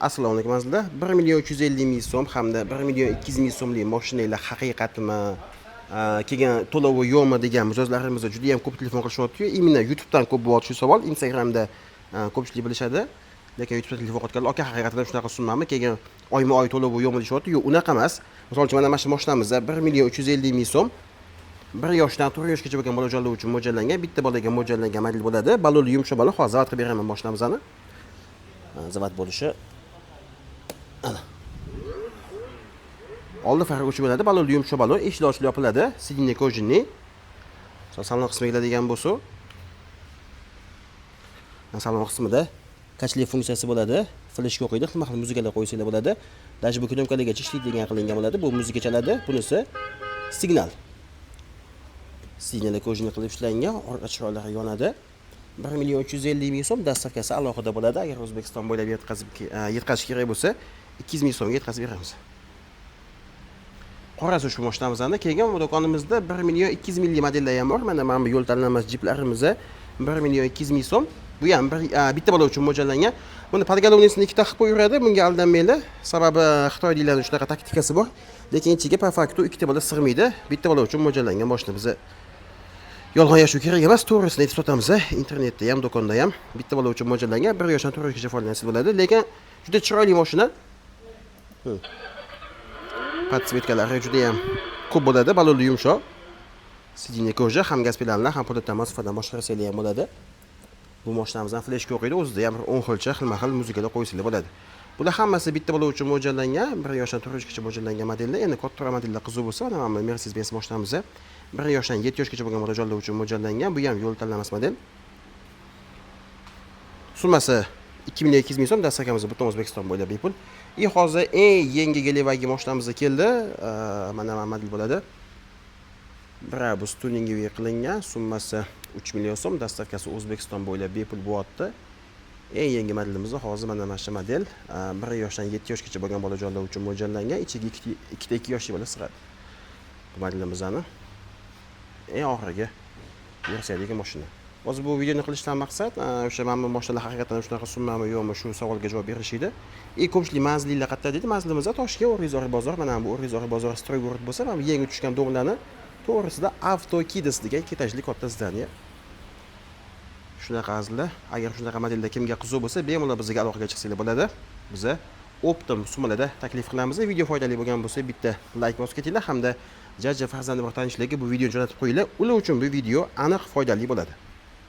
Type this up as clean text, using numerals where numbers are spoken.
Assalomu alaykum, azizlar. 1 million 350 ming so'm hamda 1 million 200 ming so'mlik mashinalar haqiqatmi, kelgan to'lovi yo'qmi degan mijozlarimiz juda ham ko'p telefon qilishyapti. Именно YouTube'dan ko'p bo'lyapti shu savol. Instagramda ko'pchilik bilishadi. Lekin YouTube'da telefon qilayotganlar: "Aka, haqiqatdan shunaqa summami? Keyin oyma oy to'lovi yo'qmi?" deyishyapti. Yo'q, unaqa emas. Misol uchun, mana shu mashinamizda 1 million 350 ming so'm, 1 yoshdan 4 yoshgacha bo'lgan bolajonlar uchun mo'ljallangan, bitta bolaga mo'ljallangan model bo'ladi. Balonli yumshoq balon. Hozir zavod qilib beraman mashinamizni. Zavod bo'lishi, ana, oldi fara o'chib bo'ladi, balonli yumshoq balon, eshiklar ochilib yopiladi, сиденье кожаный. Salon qismiga keladigan bo'lsa, salon qismida качели funksiyasi bo'ladi, fleshka o'qiydi, xilma xil muzikalar qo'ysanglar bo'ladi. Даже bu knopkalargacha ishlaydigan qilingan bo'ladi. Bu muzika chaladi, bunisi signal. Сиденье кожаный qilib ishlangan, orqa chiroqlari yonadi. 1 million 350 ming so'm, доставка si alohida bo'ladi. Agar O'zbekiston bo'ylab yetkazish kerak bo'lsa, 200 ming so'mga yetkazib beramiz. Qorasi shu mashinamizni. Keyin bu do'konimizda 1 million 200 minglik modellar ham bor. Mana bu yo'l tanlamas jiplarimiz 1 million 200 ming so'm. Bu ham bitta bola uchun mo'ljallangan. Buni подголовник sini ikkita qilib qo'yaveradi, bunga aldanmanglar, sababi xitoyliklarni shunaqa taktikasi bor. Lekin ichiga по факту ikkita bola sig'maydi, bitta bola uchun mo'ljallangan mashina. Biza yolg'on yashuv kerak emas, to'g'risini aytib sotamiz. Internetda ham, do'konda ham bitta bola uchun mo'ljallangan, 1 yoshdan 4 yoshgacha foydalansa bo'ladi. Lekin juda chiroyli mashina. Подсветка lari juda ham ko'p bo'ladi, balonli yumshoq, сиденье кожа, ham gaz pedalini, ham pultdan masofadan boshqarsanglar ham bo'ladi. Bu mashinamizdan fleshka o'qiydi, o'zida ham bir 10 xilcha xilma xil muzikalar qo'ysanglar bo'ladi. Bular hammasi bitta bola uchun mo'ljallangan, 1 yoshdan 4 yoshgacha mo'ljallangan modellar. Endi kattaroq modellar qiziq bo'lsa, mana bu Mercedes Benz mashinamiz 1 yoshdan 7 yoshgacha bo'lgan bolajonlar uchun mo'ljallangan. Bu ham yo'l tanlamas model. Summasi 2 million 200 ming so'm, доставка miz butun O'zbekiston bo'ylab bepul. И hozir eng yangi Gelandewagen mashinamiz keldi. Mana model bo'ladi, Brabus, тюнинговый qilingan. Summasi 3 million so'm, доставка si O'zbekiston bo'ylab bepul bo'lyapti. Eng yangi modelimiz hozir mana shu model, 1 yoshdan 7 yoshgacha bo'lgan bolajonlar uchun mo'ljallangan, ichiga ikkita 2 yoshli bola sig'adi. Bu modelimizni eng oxirgi versiyadagi mashina. Hozir bu videoni qilishdan maqsad o'sha mana bu mashinalar haqiqatdan shunaqa summami, yo'qmi, shu savolga javob berish edi. И ko'pchilik manzilinglar qayerda deydi. Manzilimiz Toshkent, O'rg'izor bozor. Mana bu O'rg'izor bozor Стройгород bo'lsa, mana bu yangi tushgan дом larni to'g'risida Avto Kids degan ikki etajli katta здание. Shunaqa, azizlar. Agar shunaqa modelda kimga qiziq bo'lsa, bemalol bizga aloqaga chiqsanglar bo'ladi. Biza оптом summalarda taklif qilamiz. Video foydali bo'lgan bo'lsa, bitta layk bosib ketinglar hamda jajji farzandi bor tanishlarga bu videoni jo'natib qo'yinglar. Ular uchun bu video aniq foydali bo'ladi.